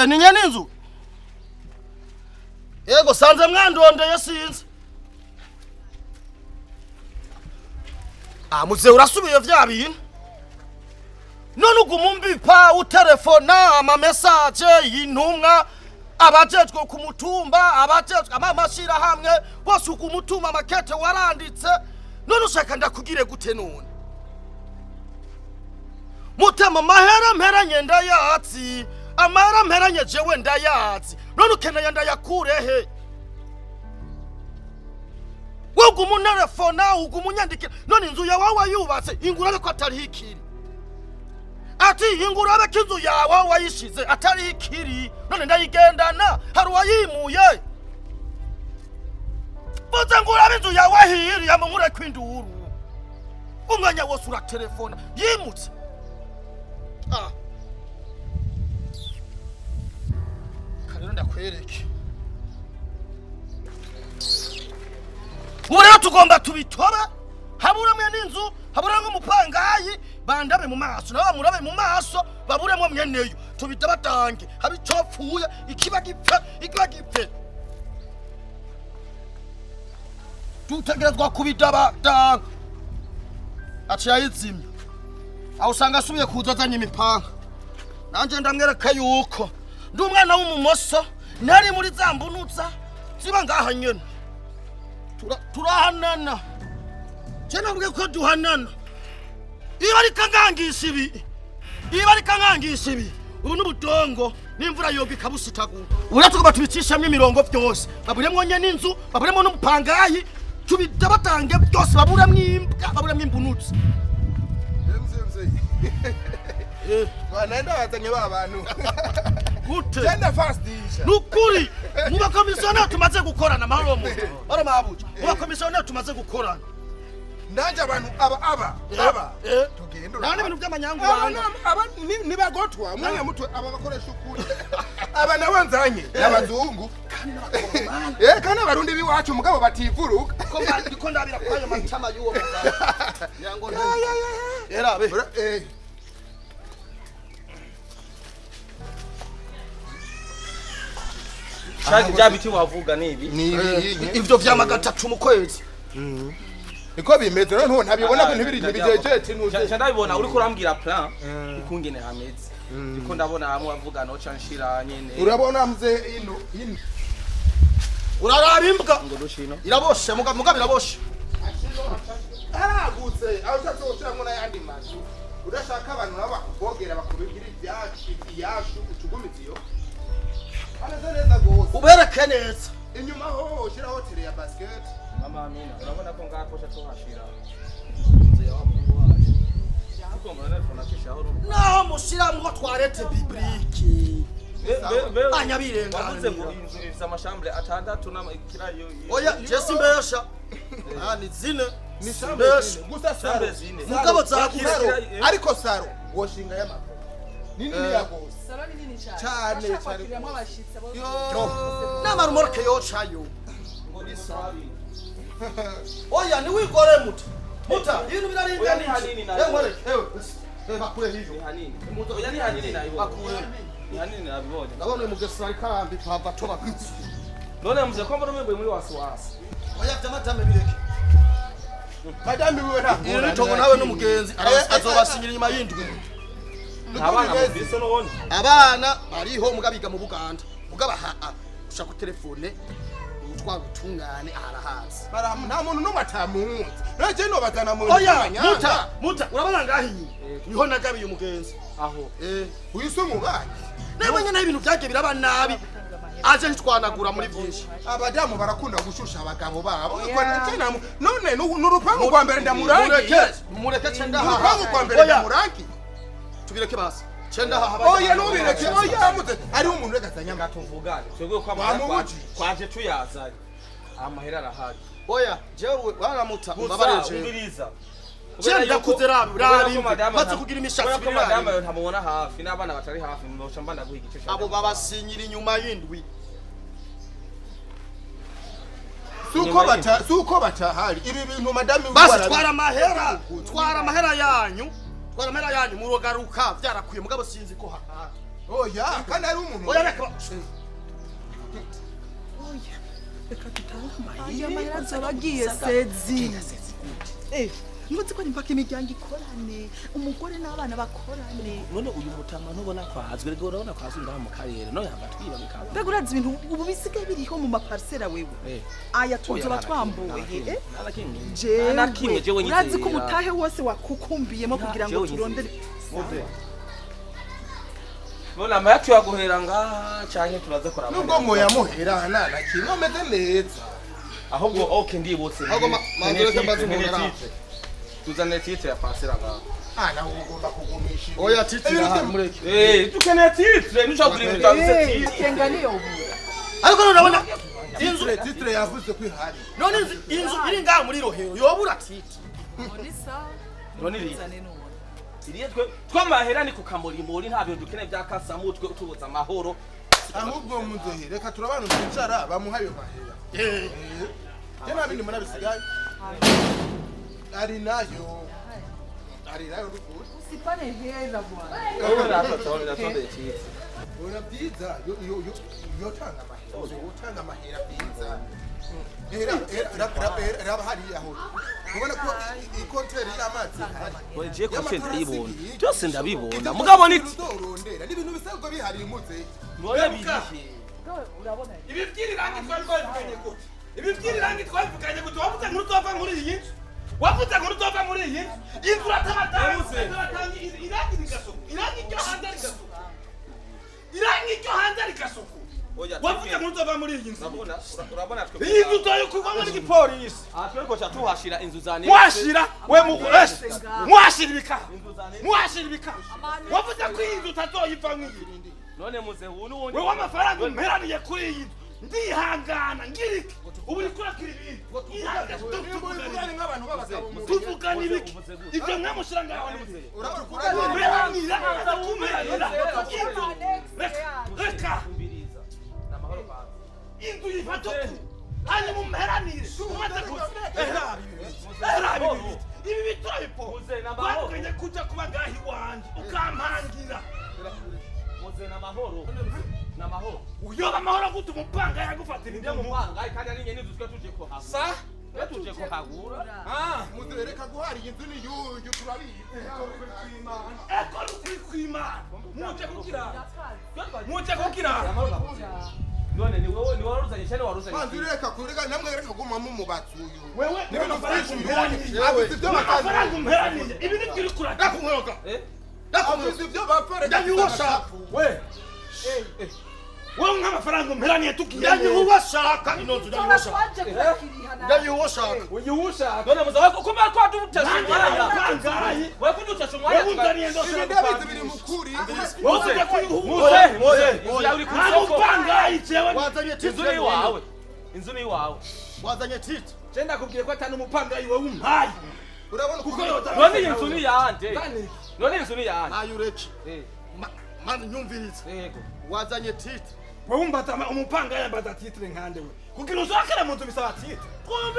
Ni nyene inzu. Yego, sanze mwandondeye, sinzi. Ah, muze urasubiye vya bintu. None uguma umbipa, utelefona, ama message y'intumwa, abajejwe ku mutumba, abajejwe amashirahamwe bose, uguma utuma amakete waranditse. None ushaka ndakugire gute? None mutema amahera mperanye ndayazi, amahera mperanye jewe ndayazi. None ukeneye ndayakurehe? Uguma unterefona, uguma unyandikira. None inzu yawe wayubatse, ingurabe ko atariho ikiri. Ati ingurabe ko inzu yawe wayishize atariho ikiri. None ndayigendana? Hari uwayimuye? Vuze ngo urabe inzu yawe ahiri yama nkureko induru. Umwanya wose uratelefona yimutse. Ah. Rero ndakwereke, ubu rero tugomba tubitobe, haburamwe n'inzu, haburamwe umupangayi, bandabe mu maso, nabo bamurabe mu maso, baburemwo mweneyo, tubita batange habe icopfuye, ikiba gipfe, ikiba gipfe. Dutegerezwa kubidabatanga. Aciye ayizimya aho, usanga asubiye kuza azanye imipanga. Nanjye ndamwereka yuko ndi umwana w'umumoso, ntari muri za mbunuza ziba ngaha nyene. Turahanana, je nabwiye ko duhanana. Iyo ariko ankangisha ibi, iyo ariko ankangisha ibi, ubu n'ubudongo n'imvura yoga ikabusitagura. Ubu rero tugomba tubicishamo imirongo byose, baburemwo nyene inzu, baburemwo n'umupangayi, tubidabatange byose, baburemwo imbwa, baburemwo imbunutsi. Mzee, mzee. Wanaenda wazanye ba bantu. Gute? Genda fastisha. Nukuri mu bakomisiyoneri tumaze gukorana, mahoro mu mahoro, mabuja, mu bakomisiyoneri tumaze gukorana, Ndaje abantu aba aba aba. Tugenda. Nta n'ibintu by'amanyanga Aba uranga. Aba ni bagotwa umwanya muto, aba bakoresha ukuri. Aba nawe nzanye n'abazungu. Kandi abarundi biwacu mugabo bativuruka. Ko ndiko ndabira kwayo matama y'uwo mugabo yango erabe. Shaki, bya biti wavuga ni ibi? Ni ibi. Ivyo vyama gatatu mu kwezi. Niko bimeze none, ntabibona ko ntibiri ntibijejete nuze. Nca ndabibona uriko urambwira plan ukungene hameze. Ndiko ndabona hamwe wavuga noca nshira nyene. Urabona mzee, ino ino. Uraraba imbwa. Ngo dushino. Iraboshe muga biraboshe. Haragutse aho ushatse gushiramwo n'ayandi mazu, udashaka abantu nabo bakuvogera bakubibwira ibyacu iyashu ucugumiza iyo hameze neza gose. Ubereke neza. Inyuma ho ushiraho tele ya basket. Mama Amina, urabona ko ngako ca tuhashira inzu ya wa muhungu wacu. Kuko mbona tunakishaho rubu. Naho mushiramwo toilette publique. Anyabirenganira. Wavuze ngo inzu ifise ama chambre atandatu n'amakirayo. Oya, je simbesha. Ah, ni zine. Ni chambre Simbesha. zine gusa, salon. Chambre zine. Mugabo zagutse. Salon. Kira- Ariko salon woshinga y'amaguru nini niya gose. Salon ni nini cyane. Cyane, Urashaka cyane kwakiriramo rwose. abashitsi abo. N'ama remorque yocayo. Ngo ni sabi. Oya, niwigore muta muta, ibintu Oya, ni hanini biraringaniye. nayo. Ewe ewe, eh, bakure hiyo. Ni hanini. Oya, ni hanini nabibonye. Bakure. Ni hanini nabibonye. Ndabona uyu mugesera ariko arambika hava toba kwitsi. None mzee, ko mbona umwe muri wasiwasi? Oya, vyamatame bireke. Madame wiwe nta Iri nitongo nawe n'umugenzi azobasinyira inyuma y'indwi. Nta bana mufise n'ubundi? Abana bariho muga biga mu Buganda, mugaba haa ushaka telefone utwara ubutungane aharahazi. Nta muntu n'umwe atamunzi naje nobazana mu Oya. manyanga. Muta muta, urabona ngaho inyuma niho nagabiye umugenzi. Aho. Eh. Uyu si umubanyi? Nawe nyene ibintu byagiye biraba nabi, aje ntitwanagura muri byinshi. Abadamu barakunda gushusha abagabo babo. Ko nanje none n'urupangu rwa mbere ndamurangiye. Mureke, mureke, cenda haha. Urupangu rwa mbere Oya, ndamurangiye. Tubireke basi, cenda haha. Oya, nubireke, oya muze ariho umuntu wese azanye. Tuvugane. Twebwe ko amahera Wamubujije. kwaje tuyazanye. Amahera arahari. Oya, jewe waramuta. Gusa Umbabarire jewe. umviriza. Je ndakuze, rabi rabi, maze kugira imishatsi Kubera ko ibiri. madame Rabi. yawe ntamubona hafi n'abana batari hafi, noca mba ndaguha igice Abo babasinyira inyuma y'indwi. Suko bata suko batahari ibi bintu madame wiwe Basi twara amahera, twara amahera yanyu, twara amahera yanyu, murogaruka byarakwiye. Mugabo sinzi ko haha. Oya, kandi ari umuntu. Oya, reka. Oya, reka dutange Aya amahera. mahera azoba agiye sezi. Ntuzi ko nimba imiryango ikorane, umugore n'abana bakorane. None uyu mutama ntubona ko azwi? Rego, urabona ko azwi ngaha mu karere, none yamba twiba bikaba. Mbega urazi ibintu ubu bisigaye biriho mu maparisera wewe? Aya tuzoba twambuwe he? Jewe Jewe urazi ko umutahe wose wakukumbiyemo kugira ngo turondere. None amaya tuyaguhera ngaha canke turaza kuraba? Nubwo mwoyamuhera nta na kimwe, ameze neza. Ahubwo okay, ndibutse. Ahubwo manzi ureke mbaze umuntu araho. Tuzane titre ya parcelle ngaha. Ah, nawe ugomba kugumisha ibi. Oya, titre Ibintu irahari, mureke. Dukeneye titre, ntushobora kugira ibintu utavuze titre. Kenga niyo bura. Ariko none urabona inzu Titre yavuze ko ihari. None inzu iri ngaha muri Rohero yobura titre? None sawa. None iriya. Tuzane none. Iriya twe twamahera ni kukamurimuri, nta bintu dukeneye bya kasamutwe utubuza amahoro. Ahubwo muzehe, reka turabana twicara bamuha ayo mahera. Je nta bindi mbona bisigaye. Ari nayo. Ari nayo rukuri. Usipane hera bwana. Titre. Ora byiza yo yo yo yotanga amahera. Yotanga amahera byiza. Era era era era hariya aho. Ubona ko ikonteri y'amazi ihari. Oye, je ko ndayibona. Byose ndabibona. Ibyo Mugabo ni uzorondera ni ibintu bisanzwe bihari muzehe. none birihe? Urabona. Ibi by'irangi twari twabivuganye gute? Ibi by'irangi twabivuganye gute? Wavuze nkuru uzova muri iyi nzu, wavuze nkuru uzova muri iyi nzu, inzu uratabatanga irangi rigasuku, irangi ryo hanze rigasuku, irangi ryo hanze rigasuku. Oya, Wavuze nkuru uzova muri iyi nzu. Urabona, urabona twe. Iyi nzu uzoyikurwamo n'igipolisi. Ah, twe ko tuhashira inzu za nene. Mwashira we mu mwashira ibikaha, mwashira ibikaha. Wavuze ko iyi nzu utazoyivamo iyi. None muze ubu n'ubundi. Wewe amafaranga umperaniye kuri iyi nzu ndihangana ngiriki, ubu uriko urakira ibintu. Ihangane, Tuvugane nk'abantu b'abagabo mu tuvugana ibiki? Ibyo mwamushyira ngaho ni muzehe. Urabona kuragira. Mperanira, kumperanira inzu, reka reka. Umviriza. Namahoro kwanza. Inzu yifata uku, hanyuma umperanire umaze kuza. Era ibi biti, ibi biti urabipo. Muze n'amahoro. Twavuganye kuja kuba ngaho iwanjye ukampangira. Muze namahoro. Namahoro. Uyoba amahoro gute umupanga yagufatira Ndio ibyo mu mupanga kandi ari nyene inzu twe tuje kuhagura. Sa Twe tuje kuhagura. Ah. Muzehe, reka guhara iyi nzu ni yuyu, turabizi. Eko nukuri kw'Imana, muje kugira, muje kugira. None ni wewe ni waruzanye cyane waruzanye. Manzi reka kureka namwe, reka gumamo mubatsi uyu. Wewe Ni ibintu amafaranga byinshi umperaniye. Afite ibyo batazi. Amafaranga umperaniye, ibi nibyo uri kuragira. Ndakunkoroka. Afite ibyo bapfa, reka. Ndayiha ushaka. We wewe nk'amafaranga umperaniye tugiye. Ndayiha uwashaka ino nzu, ndayiha uwashaka. Twaje kurakiriha nawe. Ndayiha uwashaka. Uyu ushaka. None muze wako kumba kwa dutesha umwanya. Pangayi. Wewe kudutesha umwanya. Wewe unzaniye ndose. Ibi ndabizi biri mu kuri. Wowe ujya kuyihuza. Muze, muze. Inzu yawe iri ku Nta isoko. mupangayi jewe. Wazanye Inzu titre ni iwawe. Inzu ni iwawe. Wazanye titre. Je ndakubwiye ko atari umupangayi wewe umpaye. Urabona Kuko yoza. None iyi nzu ni yande. None iyi nzu ni yande. Ntayo ureke. Eh, Mani nyumvirize. yego. Wazanye titre. Wewe umbaza umupangayi ambaza titre nkande we? Kugira uzakira mu nzu bisaba titre.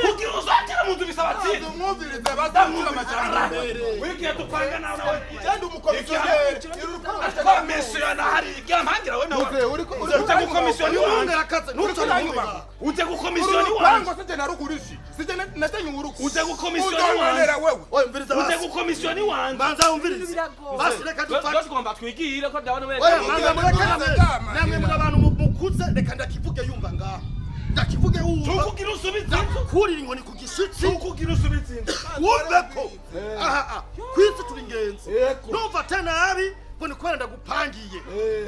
Kugira uzakira mu nzu bisaba titre. Mwumvirize bazamura amajyambere. Wigiye dupanga nawe nawe. Genda umukomisiyoneri. Iri rupangu. Komisiyona hari igihe mpangira we nawe. Muzehe, uriko Uje gukomisiyona Uyu iwanjye. arakaze ntucane uranyubaka. Uje Uru gukomisiyona rupangu iwanjye. sije narugurishije. Sije nasenye urugo. Uje gukomisiyona iwanjye. Uzononera wewe. Oya, umviriza Uje basi. gukomisiyona iwanjye. Banza umvirize. Biragoye. Basi reka dufate. Twese tugomba twigire ko ndabona Oya, wewe. manza mureke namwe. Namwe muri abantu mukuze, reka ndakivuge yumva ngaha. Ndakivuge wumva. Tukugira usubize inzu. Ndakurira inkoni ku gishitsi. Tukugira usubize inzu. Wumve ko aha aha kwisi turi ingenzi. Yego. Numva nabi ngo ni kubera ndagupangiye,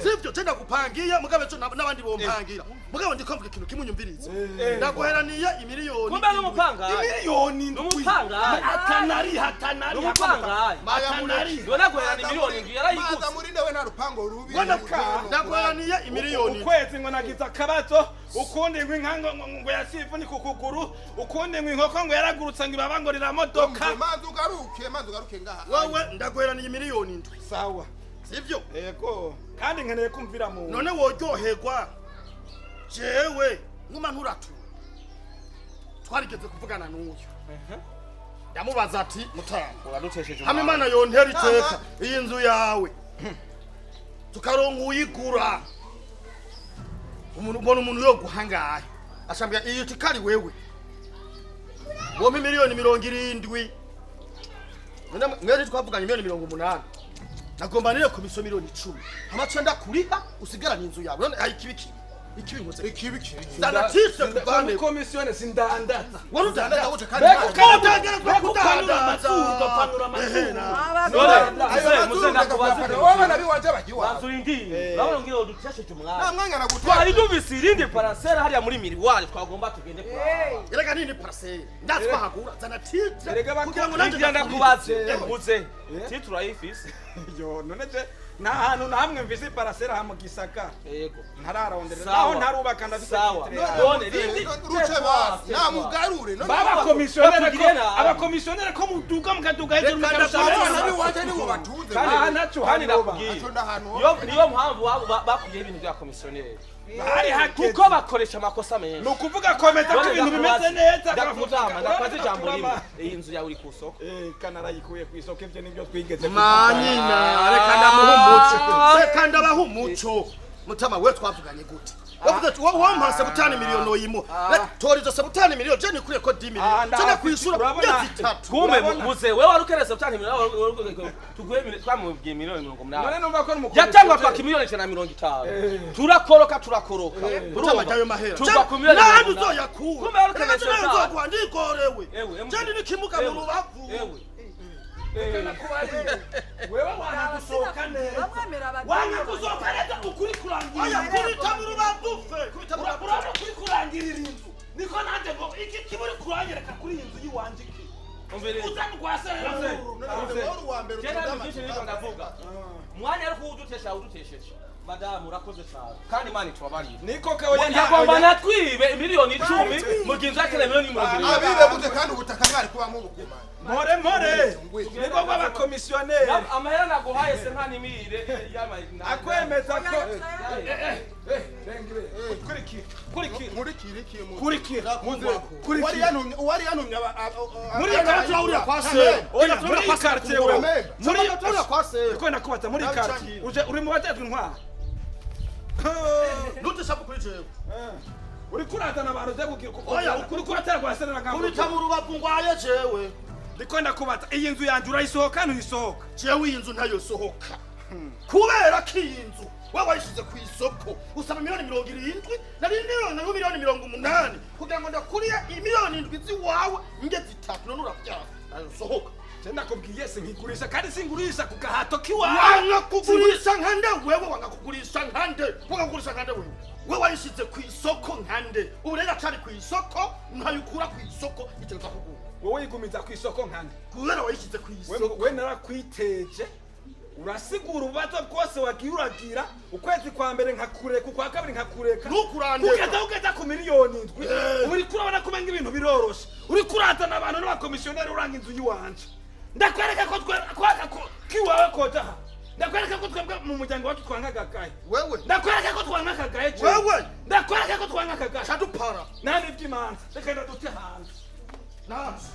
sivyo? Je ndagupangiye, mugabo ejo n'abandi bompangira. Mugabo ndiko mvuga ikintu kimwe, unyumvirize. Ndaguheraniye imiliyoni. Kumbe n'umupangayi. Miliyoni 7. N'umupangayi. Atanari hatanari. N'umupangayi. Atanari. None aguherana miliyoni 7 yarayiguze. Maza murinde we, nta rupangu rubi. Ndaguheraniye imiliyoni. Ukwezi ngo nagize akabazo, ukundi ngo inka ngo yasivunika ukuguru, ukundi ngo inkoko ngo yaragurutse ngo ibaba ngo riramodoka. Manza ugaruke, manza ugaruke ngaha. Wewe ndaguheraniye imiliyoni 7. Sawa. Sivyo? Yego, kandi nkeneye kumvira mu None woryoherwa jewe nkuma nturatura? Twarigeze kuvugana n'uyu, ndamubaza ati: "Mutama, Uradutesheje. hamwe Imana yontera iteka, iyi nzu yawe Tukaronka uyigura. Umuntu ubona umuntu yo guhangaye. Ashambya iyo tikari wewe. Wompa 70 miliyoni. None mwere twavuganye 80 miliyoni. Nagomba nire komisiyo 10 miliyoni. Amaco ndakuriha usigaranye inzu yawe. None ayi kibi kibi. Ikibi nkoze. Ikibi kibi. Zana titre tuvane. Komisiyone sindandaza. Wari udandaza Udandaza gute kandi? Mbega utangerezwa Mbega ukanura kudandaza. amazuru, ugapanura amazuru. Ehe, na. None Ayo muze mazuru muze ndakubaza. ndagapanura. Wabana biwanje bagiwa. Banzu urindire. Urabona ngira udutesheje Nta umwanya. mwanya nagutera. Twari dufise irindi parasera hariya muri miriwari twagomba tugende kuraba. Erega nini parcelle ndatwahagura zana titre Erega kugira ngo nanjye Ngira ndakubaze. ndakubaze muze titre urayifise? Yo, none je nta hantu na hamwe mvise parasera ha mu gisagara. Yego. Ntararondera. Sawa. Naho ntarubaka ndafise Sawa. titre. None rindi Ruce basi. Namugarure. None Baba komisiyonere ko Batugire nabi. abakomisiyonere ko muduga mukaduga hejuru Reka mukarusha abana abana. biwanje nibo batunze. Kandi Ah, ntacyo kandi hanoba. ndakubwiye. Aco ndahantu. Niyo mpamvu bakuyeho ibintu bya komisiyoneri. Hari hakeze. Kuko bakoresha amakosa menshi. Ni ukuvuga komeza ko None ibintu bimeze neza. ndakuzama ndakwaze ijambo rimwe. Iyi nzu yawe iri ku isoko. Eh, kanarayikuye ku isoko, ivyo nivyo twigeze. Manyina, reka ndamuha umuco, reka ndabaha umuco. Mutama, we twavuganye gute? Wavuze ati wowe wampa 70 miliyoni yimo tora izo 70 miliyoni, je nikuriye ko 10 miliyoni je nakwishura 3. Kumbe Urabona? muze wewe wari ukerese cyane miliyoni tuguhe twamubwiye miliyoni mirongo None umunani numva ko ni yatangwa twaka 150 miliyoni, turakoroka turakoroka. Mutama, jyayo mahera Tuva ku miliyoni nahandi 80. uzoyakura. Kumbe wari ukeneye Reka nawe satani. uzoguha ndigorewe. Ewe, Je ndi n'ikimuga mu rubavu. Ewe. Wewe wana gusohoka neza. Bamwemera Wana gusohoka neza ukuri kurangirira. Oya, kubita mu rubavu fe kubita mu rubavu. Urabona kuri kurangirira inzu niko nanjye ngo iki kiburi kuranyereka kuri iyi nzu y'iwanje iki Umviriza. uzana urwaserera. Wari uwa mbere. Je ntabwo byinshi niko ndavuga. Umwanya ariko uwudutesha udutesheje. Madamu, urakoze cyane. Kandi Imana itubabarire. Niko kawe. Yagomba natwibe 10 miliyoni mu gihe inzu yakeneye 70 miliyoni. Abibe gute kandi ubutaka mwari kubamo ubugumana? Mpore mpore, niko rw'abakomisiyoneri. Amahera naguhaye se nta nimire Akwemeza ko kurikira kurikira. Nkurikira iki mu? Kurikira. Uwari yantumye, uwari yantumye Muri Reka turahurira kwa se. Oya, muri iyi quartier wewe. Muri turahurira kwa se. Niko nakubaza, muri iyi quartier uje uri mu bajejwe intwaro? Ntutishavu kuri jewe. Uri kurazana abantu uze kugira Oya, uri kuratera rwaserera nka Kubita mu rubavu ngwaye jewe. Ndiko ndakubaza, iyi nzu yanjye urayisohoka ntuyisohoka? Jewe iyi nzu ntayosohoka kubera ko iyi nzu wewe wayishyize ku isoko usaba 70 miliyoni, nari miliyoni na 80 miliyoni kugira ngo ndakuriye 7 miliyoni z'iwawe nge 3, none urabyara ntayosohoka. Je ndakubwiye sinkigurisha kandi singurisha ku gahato k'iwawe. Wanga kugurisha nkande wewe? Wanga kugurisha nkande? Wanga kugurisha nkande wewe? Wewe wayishyize ku isoko nkande? Ubu rero acari ku isoko, ntayukura ku isoko itegereza kugura. Wowe yigumiza ku isoko nkande? Kubera wayishyize ku isoko. We narakwiteje, urasigura ububazo bwose wagiye uragira. Ukwezi kwa mbere nkakureka, ukwa kabiri nkakureka. Ntukurandeka. Kugeza ugeza ku 7 miliyoni. Uriko urabona ko umenga ibintu biroroshe, uriko urazana abantu n'abakomisiyoneri uranga inzu y'iwanje. Ndakwereka ko twe kwaka kiwawe koja aha. Ndakwereka ko twebwe mu muryango wacu twanka agakaye. Wewe. Ndakwereka ko twanka akagaye jewe. Wewe. Ndakwereka ko twanka akagaye. Cadupara. Nani iby'imanza reka ndadute hanze. Nazi.